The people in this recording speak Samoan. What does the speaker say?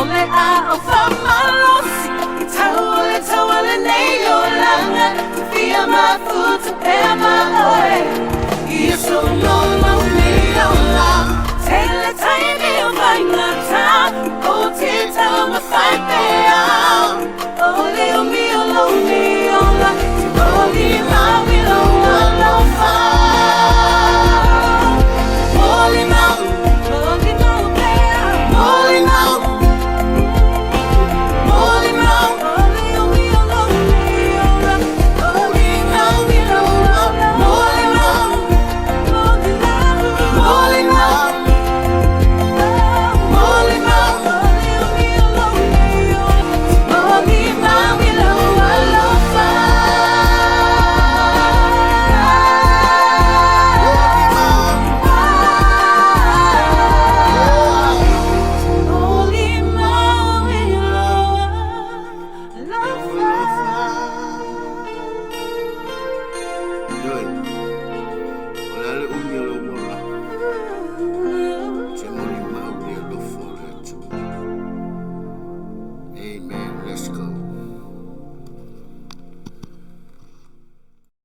O le a o whamalosi I tau o le tau o le nei o langa Te fia mafuta pea ma oe Ia so no mau ni o la Te le taimi o vaingata O te tau ma whai pea O le o mi o lo mi o la Te oli maui lo alofa Oli mau, oli mau pea Oli mau, oli mau Oli o mi o lo mi o la Oli maui lo alofa Oli mau, oli mau, oli mau Oli mau, oli o mi o lo mi o la Oli maui lo alofa. Oli maui lo alofa. Ioe, o le a le umi o lou ola, te molimau le alofa o le Atua. Amen. Let's go.